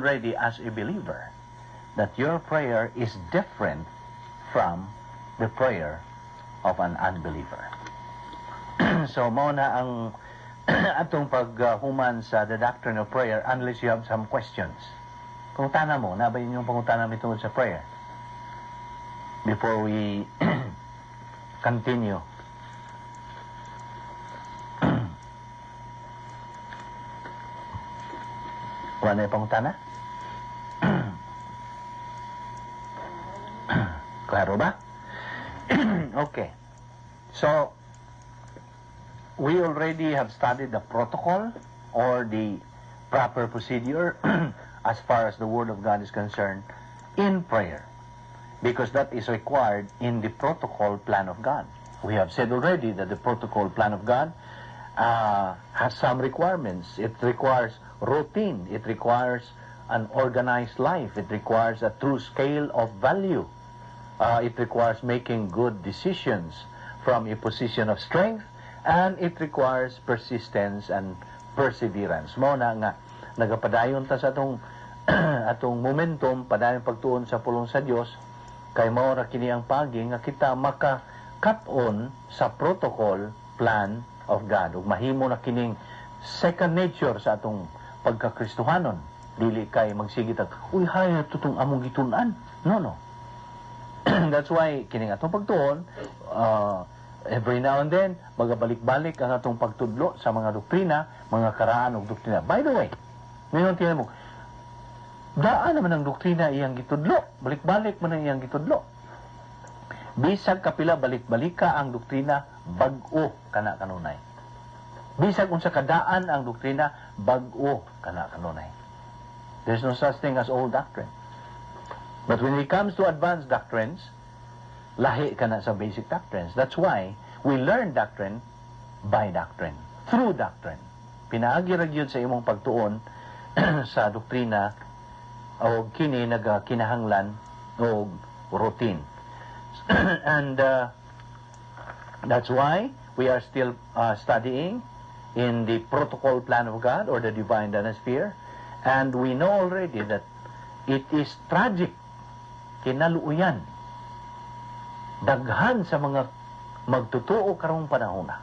already as a believer that your prayer is different from the prayer of an unbeliever. So, mao na ang atong paghuman sa the doctrine of prayer unless you have some questions. Pangutana mo, naa ba inyong pangutana tungod sa prayer? Before we continue. Wala na yung pangutana? Klaro ba? Okay. So, we already have studied the protocol or the proper procedure as far as the Word of God is concerned in prayer, because that is required in the protocol plan of God. We have said already that the protocol plan of God has some requirements. It requires routine. It requires an organized life. It requires a true scale of value. It requires making good decisions from a position of strength, and it requires persistence and perseverance. Mao na nga nagapadayon ta sa atong atong momentum, padayon pagtuon sa pulong sa Dios, kay mao ra kini ang pagi nga kita maka cut-on sa protocol plan of God ug mahimo na kining second nature sa atong pagkakristohanon. Dili kay magsige tag, "Uy, hay tutong among gitun-an." No. That's why kining atong pagtuon, every now and then magabalik-balik ang atong pagtudlo sa mga doktrina, mga karaan og doktrina. By the way, ngayon tiyan mo, daan naman ang doktrina iyang gitudlo, balik-balik man ang iyang gitudlo. Bisag kapila balik-balika ang doktrina, bag-o kana kanunay. Bisag unsa kadaan ang doktrina, bag-o kana kanunay. There's no such thing as old doctrine. But when it comes to advanced doctrines, lahi ka na sa basic doctrines. That's why we learn doctrine by doctrine, through doctrine. Pinaagi ra gyud sa imong pagtuon sa doktrina o kini nagakinahanglan og routine. And that's why we are still studying in the protocol plan of God or the divine dynasphere. And we know already that it is tragic, kinaluoyan, daghan sa mga magtotoo karong panahona.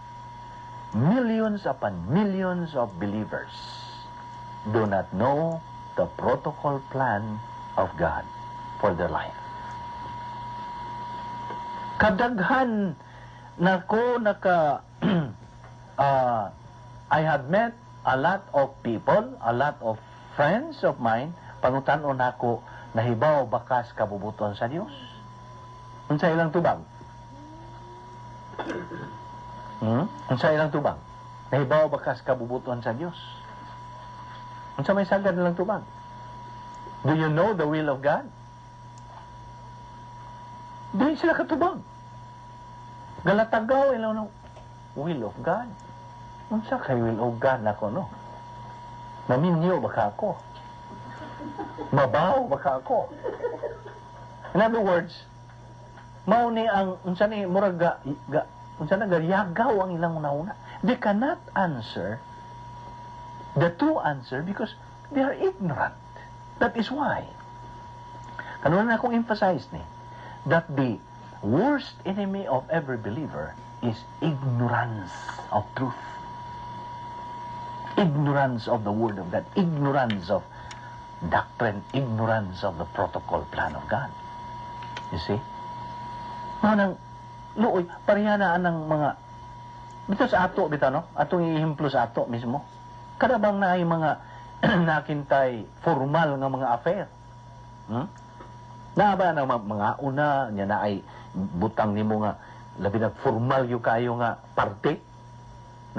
Millions upon millions of believers do not know the protocol plan of God for their life. Kadaghan nako naka I have met a lot of people, a lot of friends of mine, pangutan-on nako, "Nahibaw ba kas kabubuton sa Dios?" Unsa ilang tubag? Unsa ilang tubag? "Nahibaw ba kas kabubuton sa Dios?" Unsa may sagad nilang tubag? "Do you know the will of God?" Di sila katubag. Galatagaw ilang no, "Will of God? Unsa kay will of God nako, no? Maminyo ba ka ako? Mabaw ba ka ako?" In other words, mao ni ang unsa ni murag ga, ga unsa na gayagaw ang ilang una-una. They cannot answer the true answer because they are ignorant. That is why kanuna akong emphasize ni that the worst enemy of every believer is ignorance of truth. Ignorance of the Word of God, ignorance of doctrine, ignorance of the protocol plan of God. You see? Mao nang luoy, pareha na anang mga bitaw sa ato bitaw, no? Atong ihemplo sa ato mismo. Kada bang naay mga nakintay formal nga mga affair? Naa ba na mga una nya naay butang nimo nga labi na formal yung kayo nga parte,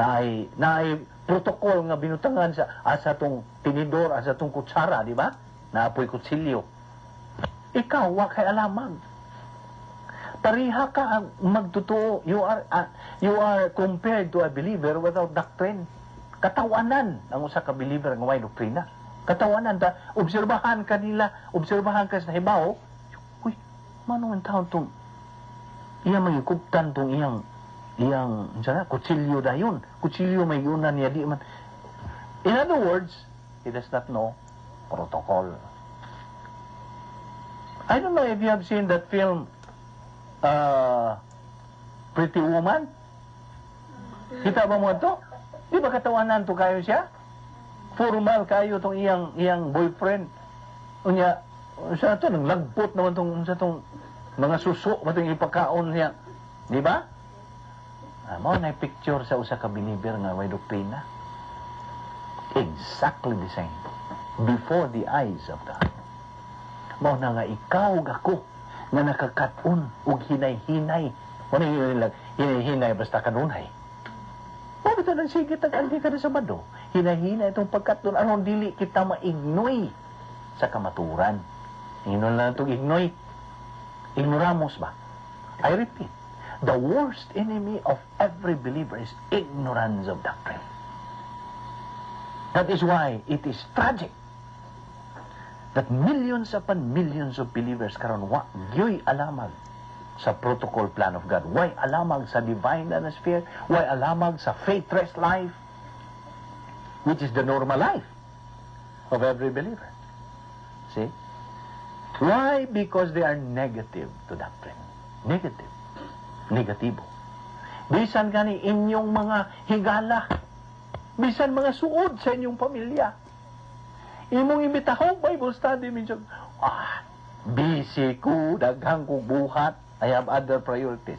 naay protocol nga binutangan sa asa tong tinidor, asa tong kutsara, di ba? Naapoy kutsilyo. Ikaw wa kay alamag. Pareha ka ang magtotoo. You are compared to a believer without doctrine. Katawanan ang usa ka believer nga way doktrina. Katawanan ta, obserbahan kanila, obserbahan ka sa hibaw. "Uy, manong ang taon tong iyang magikuptan tong iyang unsa na kutsilyo dayon. Kutsilyo may giuna niya, di man." In other words, he does not know Protocol. I don't know if you have seen that film, Pretty Woman. Kita ba mo to? Di ba katawanan to kayo siya? Formal kayo tong iyang boyfriend. Unya, sa to nang lagpot naman tong sa tong mga suso ba tong ipakaon niya. Di ba? Ah, mao na picture sa usa ka believer nga way doktrina. Exactly the same. Before the eyes of God. Mao na nga ikaw ug ako nga nakakaton og hinay-hinay. Wala yung hinay-hinay basta kanunay. Mao bitaw nang sige tag anhi kada Sabado. Hinay-hinay itong pagkaton aron dili kita maignoy sa kamaturan. Ingnon lang itong ignoy. Ignoramos ba? I repeat, the worst enemy of every believer is ignorance of doctrine. That is why it is tragic that millions upon millions of believers karon wa gyoy alamag sa protocol plan of God. Way alamag sa divine atmosphere, way alamag sa faith-rest life, which is the normal life of every believer. See? Why? Because they are negative to doctrine. Negative. Negatibo. Bisan gani inyong mga higala, bisan mga suod sa inyong pamilya. Imong imbitahong Bible study minsan, "Ah, busy ko, daghang kong buhat, I have other priorities."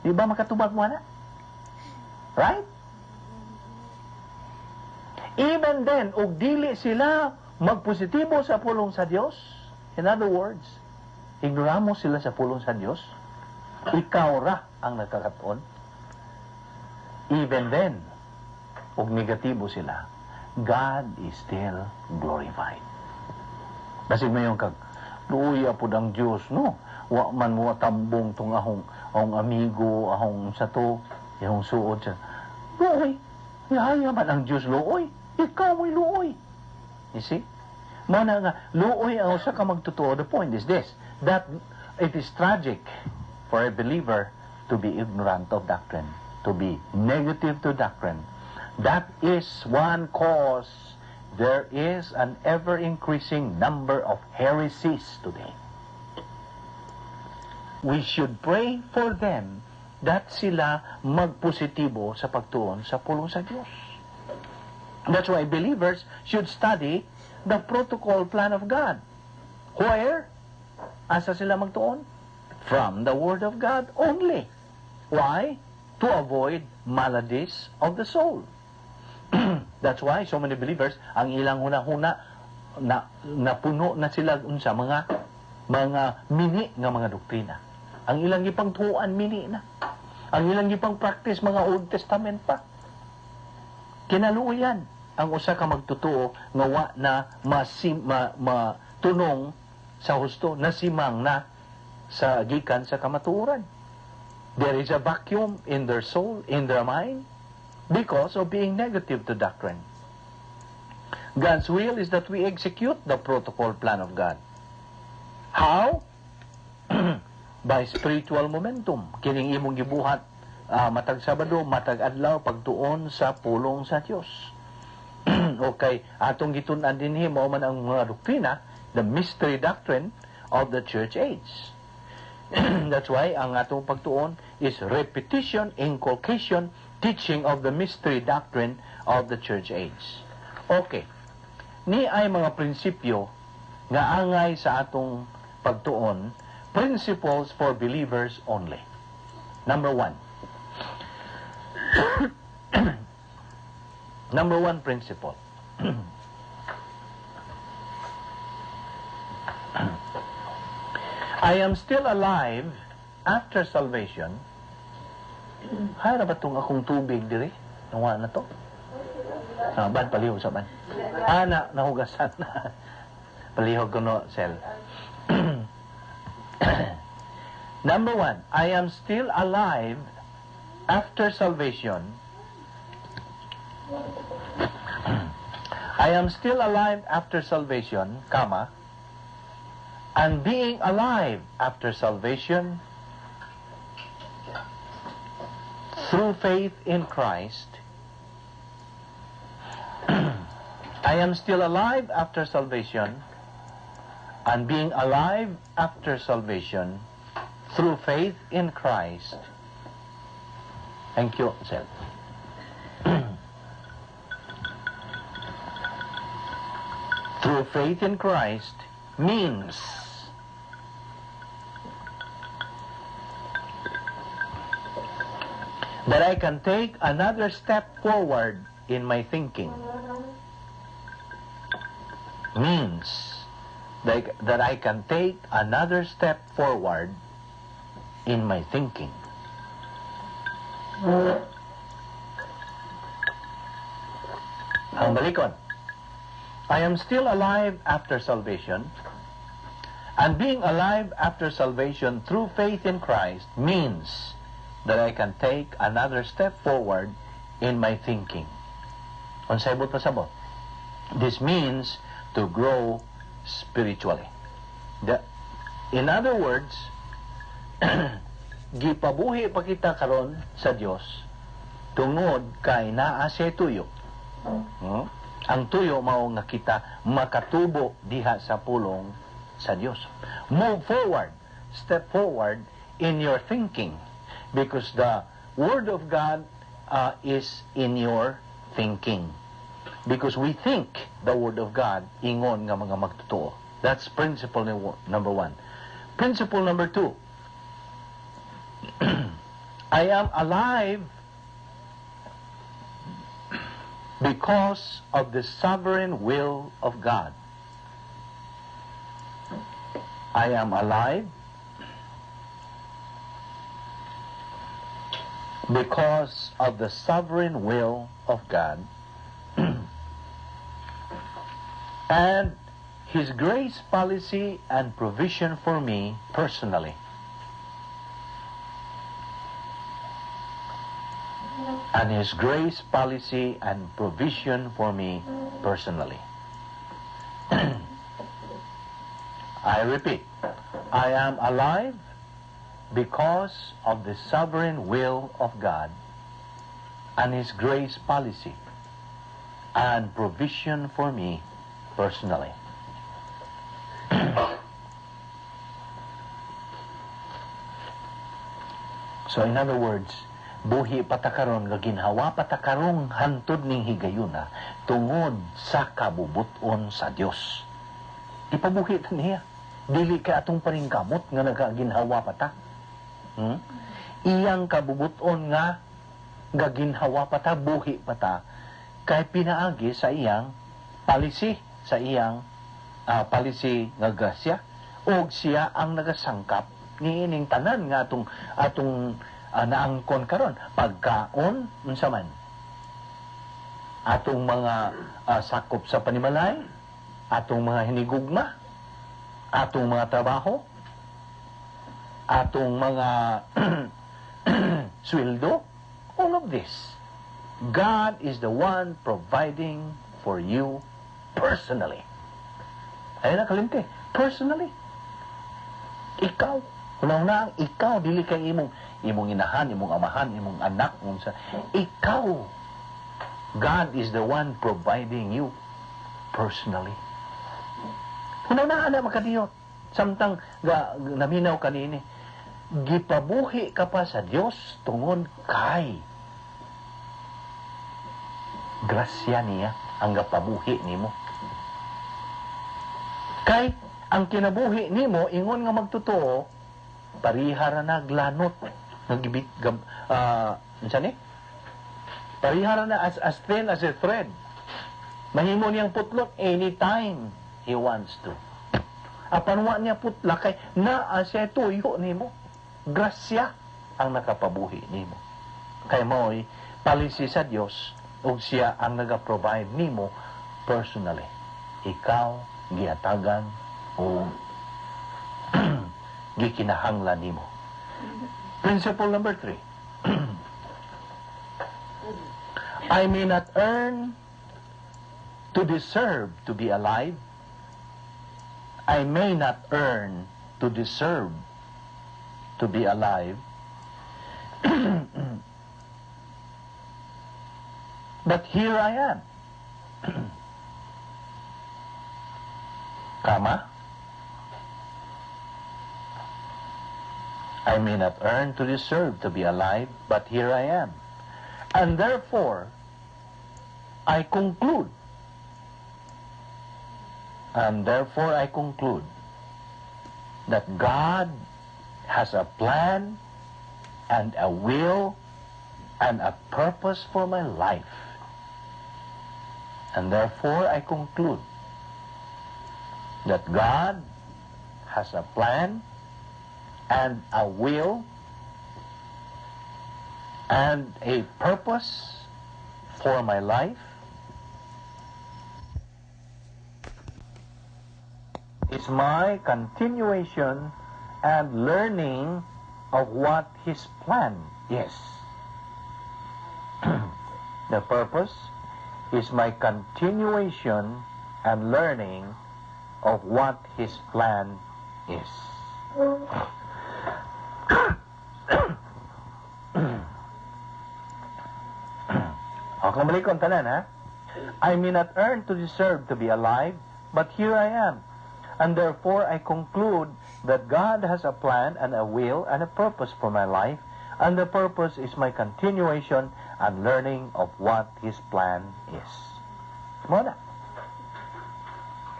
Di ba makatubag mo na? Right? Even then, og dili sila magpositibo sa pulong sa Dios, in other words, ignoramos sila sa pulong sa Dios, ikaw ra ang nagkakaton. Even then, og negatibo sila, God is still glorified. Basig mayon kag, "Luya pod ang Diyos, no? Wa man mo tambong tong ahong amigo, ahong sa to, ahong suod sa." Luoy. Yaya man ang Diyos luoy. Ikaw mo'y luoy. You see? Mao na nga, luoy ang usa ka magtotoo. The point is this, that it is tragic for a believer to be ignorant of doctrine, to be negative to doctrine. That is one cause there is an ever-increasing number of heresies today. We should pray for them that sila magpositibo sa pagtuon sa pulong sa Diyos. That's why believers should study the protocol plan of God. Where? Asa sila magtuon? From the Word of God only. Why? To avoid maladies of the soul. That's why so many believers, ang ilang huna-huna, na, napuno na sila unsa mga mini nga mga doktrina. Ang ilang gipangtuan mini na. Ang ilang gipang practice mga Old Testament pa. Kinaluoyan ang usa ka magtotoo nga wa na matunong sa husto, nasimang na sa gikan sa kamatuoran. There is a vacuum in their soul, in their mind, because of being negative to doctrine. God's will is that we execute the protocol plan of God. How? By spiritual momentum. Kining imong gibuhat matag Sabado, matag adlaw, pagtuon sa pulong sa Dios. Okay, atong gitun-an dinhi mao man ang mga doktrina, the mystery doctrine of the church age. That's why ang atong pagtuon is repetition, inculcation, teaching of the mystery doctrine of the church age. Okay. Ni ay mga prinsipyo nga angay sa atong pagtuon, principles for believers only. Number one. Number one principle. I am still alive after salvation. Hay ra ba itong akong tubig diri? Nawa na to? Ah, ban, palihog sa ban. Ah, na, nahugasan na. Palihog ko no, sel. Number one, I am still alive after salvation. I am still alive after salvation, comma, and being alive after salvation through faith in Christ, I am still alive after salvation, and being alive after salvation through faith in Christ. Thank you, Sel. Through faith in Christ means that I can take another step forward in my thinking. Means that I can take another step forward in my thinking. Ang balikon. I am still alive after salvation, and being alive after salvation through faith in Christ means that I can take another step forward in my thinking. Unsay buot pasabot? This means to grow spiritually. In other words, gipabuhi pa kita karon sa Dios tungod kay naa siya tuyo. Ang tuyo mao nga kita makatubo diha sa pulong sa Dios. Move forward, step forward in your thinking, because the Word of God is in your thinking. Because we think the Word of God ingon nga mga magtotoo. That's principle number one. Principle number two. I am alive because of the sovereign will of God. I am alive because of the sovereign will of God and His grace policy and provision for me personally. And His grace policy and provision for me personally. I repeat, I am alive because of the sovereign will of God and His grace policy and provision for me personally. So in other words, buhi pa ta karon nga ginhawa pa ta karong hantod ning higayuna tungod sa kabubuton sa Dios. Ipabuhi ta niya. Dili kay atong paningkamot nga nagaginhawa pa ta. Iyang kabubuton nga gaginhawa pa ta, buhi pa ta, kay pinaagi sa iyang policy, sa iyang policy nga grasya, og siya ang nagasangkap niining tanan nga atong naangkon karon, pagkaon unsa man atong mga sakop sa panimalay, atong mga hinigugma, atong mga trabaho, atong mga sweldo, all of this. God is the one providing for you personally. Ayun na kalimti, personally. Ikaw, una-una ang ikaw, dili kay imong inahan, imong amahan, imong anak, unsa. Ikaw, God is the one providing you personally. Una-una na makadiyot. Samtang naminaw kanini, gipabuhi ka pa sa Dios tungod kay grasya niya ang gapabuhi nimo. Kay ang kinabuhi nimo ingon nga magtotoo, pariha ra naglanot nagibit gab unsa ni? Pariha ra na as thin as a thread. Mahimo niyang putlon anytime he wants to. Apan wa niya putla kay naa siya tuyo nimo. Grasya ang nakapabuhi nimo. Kay mao'y policy sa Dios ug siya ang naga-provide nimo personally. Ikaw gihatagan o gikinahanglan nimo. Principle number 3. I may not earn to deserve to be alive. I may not earn to deserve to be alive. But here I am. Comma. I may not earn to deserve to be alive, but here I am. And therefore, I conclude. And therefore, I conclude that God has a plan and a will and a purpose for my life. And therefore, I conclude that God has a plan and a will and a purpose for my life is my continuation and learning of what His plan is. The purpose is my continuation and learning of what His plan is. Okay, balik tanan, ha? I may not earn to deserve to be alive, but here I am. And therefore I conclude that God has a plan and a will and a purpose for my life, and the purpose is my continuation and learning of what His plan is. Mao na.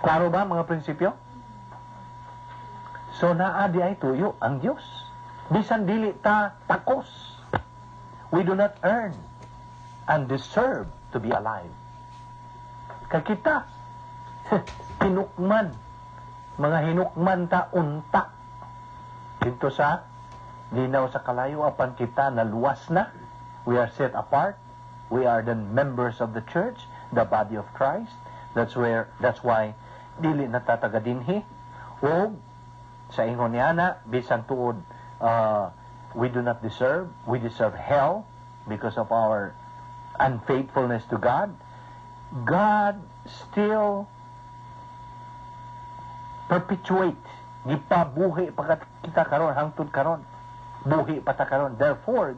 Klaro ba mga prinsipyo? So naa diay tuyo ang Dios. Bisan dili ta takos. We do not earn and deserve to be alive. Kay kita, hinukman, mga hinukman ta unta. Dito sa linaw sa kalayo, apan kita naluwas na. We are set apart. We are the members of the church, the body of Christ. That's why dili na ta taga dinhi. O sa ingon niana, bisan tuod we do not deserve, we deserve hell because of our unfaithfulness to God. God still perpetuate, gipabuhi pa kita karon, hangtod karon buhi pa ta karon. Therefore,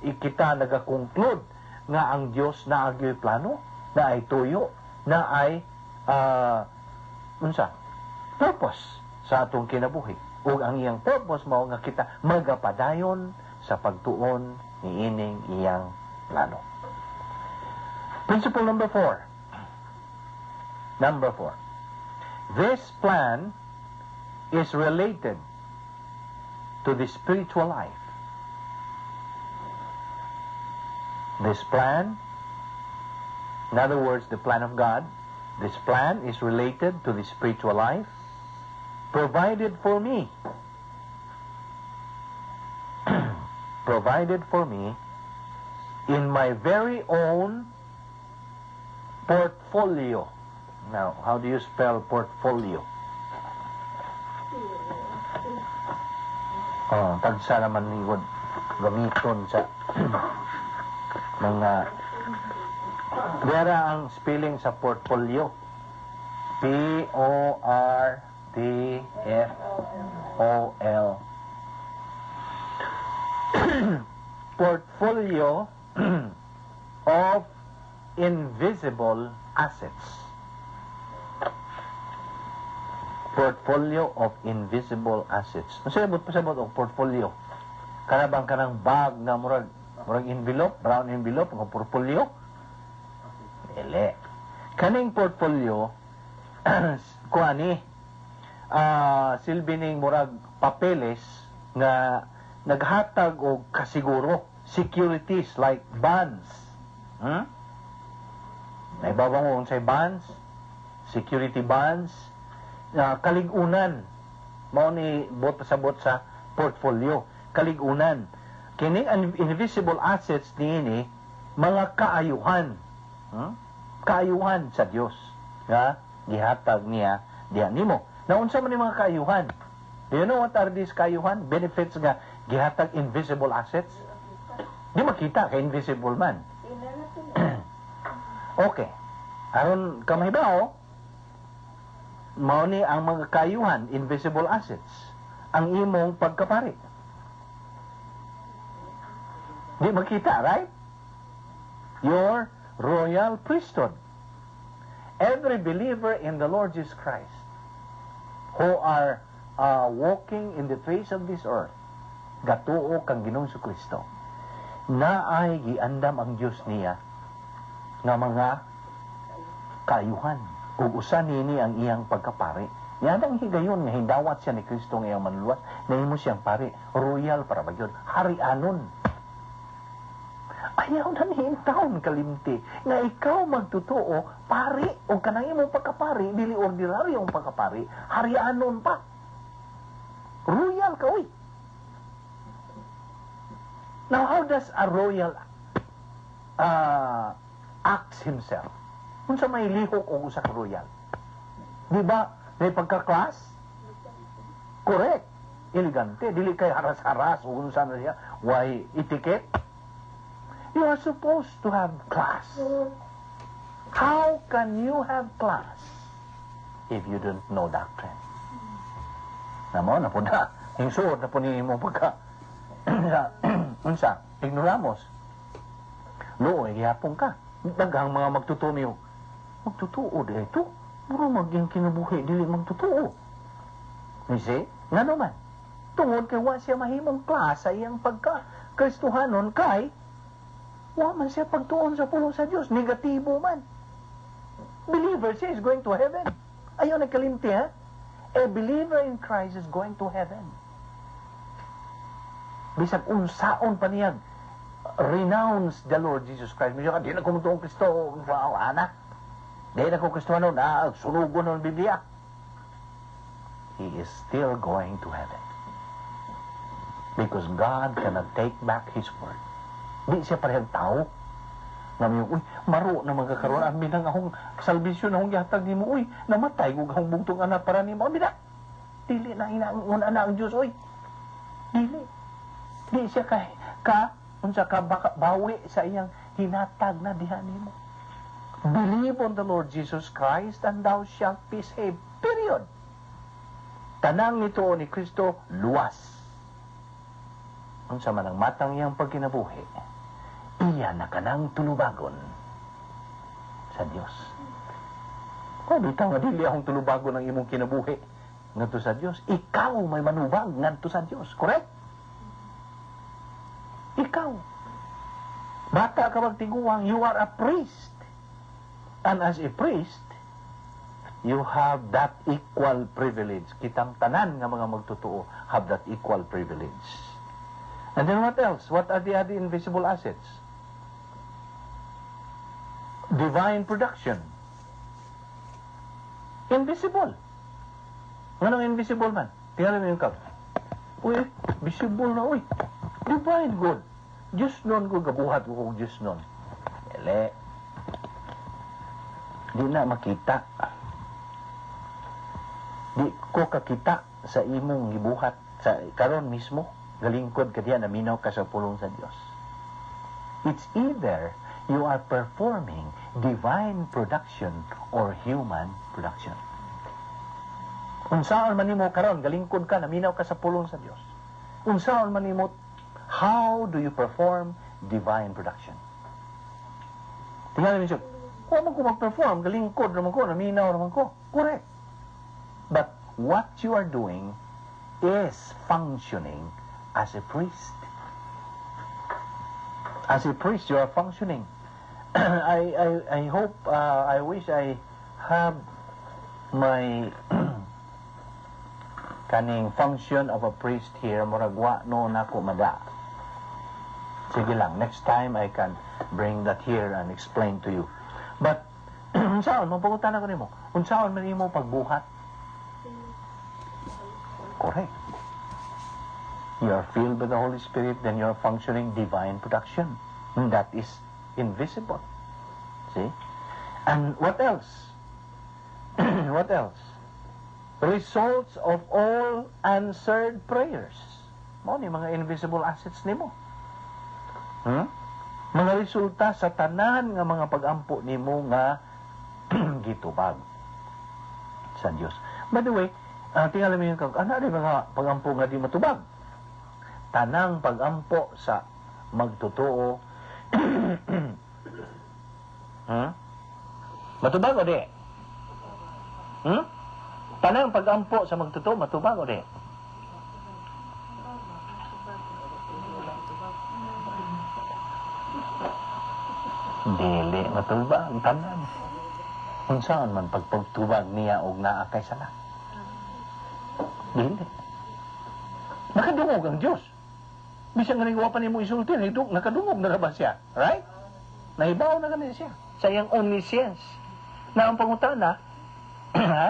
kita nagakonclude nga ang Dios naa gyoy plano, naay tuyo, naay unsa purpose sa atong kinabuhi, ug ang iyang purpose mao nga kita magapadayon sa pagtuon niining iyang plano. Principle number 4. Number 4. This plan is related to the spiritual life. This plan, in other words, the plan of God, this plan is related to the spiritual life provided for me. Provided for me in my very own portfolio. Now, how do you spell portfolio? Oh, tagsa naman ni gamiton sa mga Dera ang spelling sa portfolio. P-O-R-T-F-O-L. Portfolio of invisible assets. Portfolio of invisible assets. Masabot pasabot og portfolio. Kana bang kanang bag nga murag envelope, brown envelope nga portfolio? Dili. Kaning portfolio kuani silbi ning murag papeles nga naghatag og kasiguro, securities like bonds. Naibawa mo unsay bonds, security bonds, kalig-unan. Mao ni bot pasabot sa portfolio, kalig-unan. Kining invisible assets niini mga kaayuhan. Kaayuhan sa Dios nga gihatag niya diha nimo. Naunsa man ni mga kaayuhan? Do you know what are these kaayuhan? Benefits nga gihatag invisible assets? Di makita kay invisible man. Okay. Aron kamahibaw, mao ni ang mga kaayuhan, invisible assets, ang imong pagkapari. Di makita, right? Your royal priesthood. Every believer in the Lord Jesus Christ who are walking in the face of this earth, gatuo kang Ginoong Kristo, naay giandam ang Dios niya nga mga kaayuhan ug usa nini ang iyang pagkapari. Niadang higayon nga hidawat siya ni Kristo nga iyang manluluwas, nahimo siyang pari, royal para ba yun, harianon. Ayaw na ni taon kalimti nga ikaw magtotoo pari o kanang imong pagkapari dili ordinaryo ang pagkapari, harianon pa. Royal ka, uy. Now, how does a royal acts himself? Unsa may lihok og usa ka royal? Di ba? May pagka-class? Correct. Elegante. Dili kay haras-haras o unsa na siya. Why etiquette? You are supposed to have class. How can you have class if you don't know doctrine? Namo na po na. Hingsuod na po ni mo pagka unsa, ignoramos. Luoy gihapon ka. Daghang mga magtutumiyo. Magtutuo di ito. Muro maging kinabuhi dili magtutuo. You see? Ngano man? Tungod kay wa siya mahimong class sa iyang pagka Kristohanon kay wa man siya pagtuon sa pulong sa Dios, negatibo man. Believer siya is going to heaven. Ayaw nagkalimti, ha? A believer in Christ is going to heaven. Bisag unsaon pa niya renounce the Lord Jesus Christ. Medyo ka, di na ko mutuong Kristo, wow, ana. Di na ko Kristohanon, ah, sunugon ng Biblia. He is still going to heaven. Because God cannot take back His word. Di siya parehang tao. Nga may, uy, maro na magkakaroon. Abi nang akong salbisyon akong gihatag nimo. Uy, namatay ko akong bugtong anak para nimo. Abi na. Dili na inaangon ana ang Diyos, uy. Dili. Di siya ka unsa ka baka, bawi sa iyang hinatag na diha nimo. Believe on the Lord Jesus Christ and thou shalt be saved. Period. Tanang nito ni Kristo, luwas. Unsa man ang matang iyang pagkinabuhi, iya na kanang tulubagon sa Dios. O, bitaw nga dili akong tulubagon ang imong kinabuhi ngadto sa Dios. Ikaw may manubag ngadto sa Dios. Correct? Ikaw. Bata ka magtiguang, you are a priest. And as a priest, you have that equal privilege. Kitang tanan nga mga magtotoo have that equal privilege. And then what else? What are the other invisible assets? Divine production. Invisible. Anong invisible man? Tingnan mo yung cup. Uy, visible na, uy. Divine good. Diyos nun ko, gabuhat ko kung Diyos nun. Ele. Di na makita. Di ko kakita sa imong gibuhat sa karon mismo. Galingkod ka diyan, naminaw ka sa pulong sa Dios. It's either you are performing divine production or human production. Unsaon man nimo karon, galingkod ka, naminaw ka sa pulong sa Dios. Unsaon man nimo, how do you perform divine production? Tingnan mo siya, wa man ko mag-perform, galingkod naman ko, naminaw naman ko. Correct. But what you are doing is functioning as a priest. As a priest, you are functioning. I hope, I wish I have my kaning function of a priest here, murag wa no nako mada. Sige lang, next time I can bring that here and explain to you. But, unsaon, mapangutan ako nimo, unsaon man nimo pagbuhat? Correct. You are filled with the Holy Spirit, then you are functioning divine production. And that is invisible. See? And what else? What else? Results of all answered prayers. Mao ni mga invisible assets nimo. Mga resulta sa tanan nga mga pagampo nimo nga gitubag sa Dios. By the way, tingala mo yung kag, ana di mga pagampo nga di matubag? Tanang pagampo sa magtotoo, Matubag o di? Tanang pagampo sa magtotoo, matubag o di? Dili matubag tanan. Unsaon man pagpagtubag niya og naa kay sala? Dili. Nakadungog ang Diyos. Bisan nga wa pa nimo isulti, nakadungog na ba siya? Right? Nahibaw na gani siya sa iyang omniscience. Na ang pangutana, ha?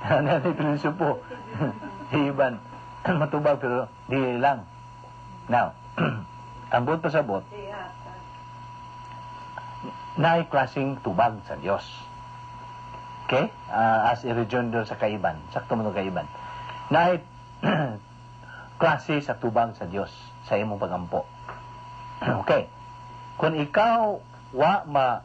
Ano ni po? Si Ivan, matubag pero dili lang. Now, ang buot pasabot, naay klaseng tubag sa Dios. Okay? As a rejoinder sa kaiban, sakto mo kaiban. Naay klase sa tubag sa Dios sa imong pagampo. Okay. Kung ikaw wa ma